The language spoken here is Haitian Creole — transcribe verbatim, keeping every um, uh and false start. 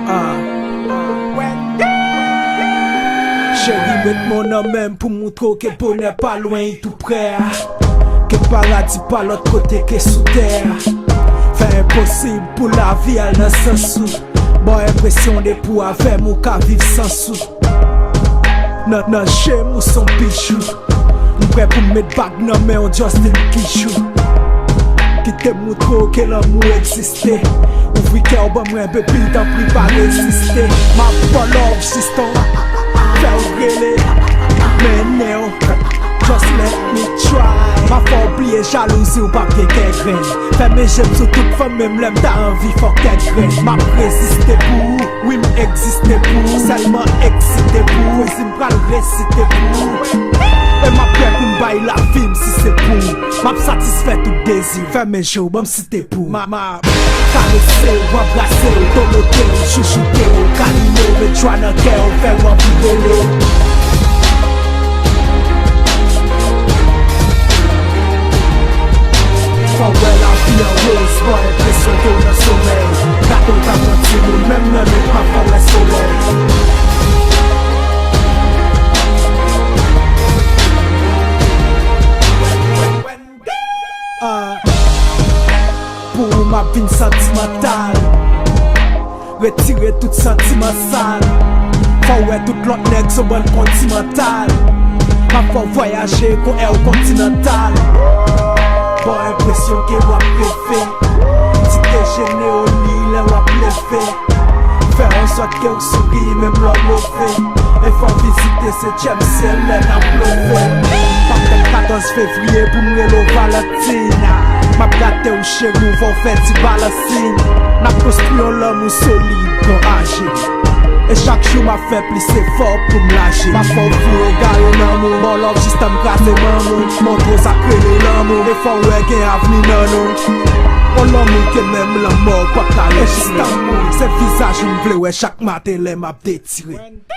Ah. Cheri, met men w nan men m pou m moutre w ke bonè pa lwen, li tou prè. Ke paradi pa lòt kote ke sou tè. Fè enposib pou lavi al nan sans ou. Ba w enpresyon depi w avè m ou ka viv san sou. Nan, nan je m ou s on bijou. M prè pou m met bag nan men w, just di m ki jou. Kite m moutre w ke lanmou egziste. Ouvri kè w ban mwen, baby, tanpri pa reziste. M ap ba w love, sistan, fè w rele. Mennen w, just let me try. M ap fè w bliye jalouzi, w p ap gen kè grenn. Fèmen je m sou tout fanm, menm lè m ta anvi fòk kè grenn. M ap reziste pou ou, wi m egziste pou ou. Sèlman eksite pou ou, poezi m pral resite pou ou. E m ap prè pou m bay lavi m si se pou ou. M ap satisfè tout dezi. Fèmen je w, ban m site pou ou. Ma, ma, karese w, anbrase w, tonote w, chouchoute w, kaline w, met jwa nan kè w, fè w anvi rele w. Fè w wè lavi an woz, ba w enpresyon ke w nan somèy. Gade w tankou timoun, menm nan nwit m ap fè w wè solèy. Ah. Pou ou m ap vin santimantal. Retire tout santiman sal. Fè w wè tout lòt nèg s on bann kontimantal. M ap fè w vwayaje kon Air Continental. Ba w enpresyon ke w ap reve. Ti dejene o li lè w ap leve. Fè an sòt ke w souri menm lè w move. E fè w vizite setyèm syèl lè n ap leve. M ap tann katòz fevriye pou m rele w Valentina. M ap gate w cheri, w fè w fè ti balansin. N ap konstwi yon lanmou solid kon aje. E chak jou m ap fè plis efò pou m laje. M ap fè w fou egare lanmou. Ba w love jis tan m kraze manman w. Montre w sa k rele lanmou. E fè w wè gen avni nan nou. On lanmou ke menm lanmò p ap ka retire. E jis tan m mouri, se vizaj ou m vle wè chak maten lè m ap detire.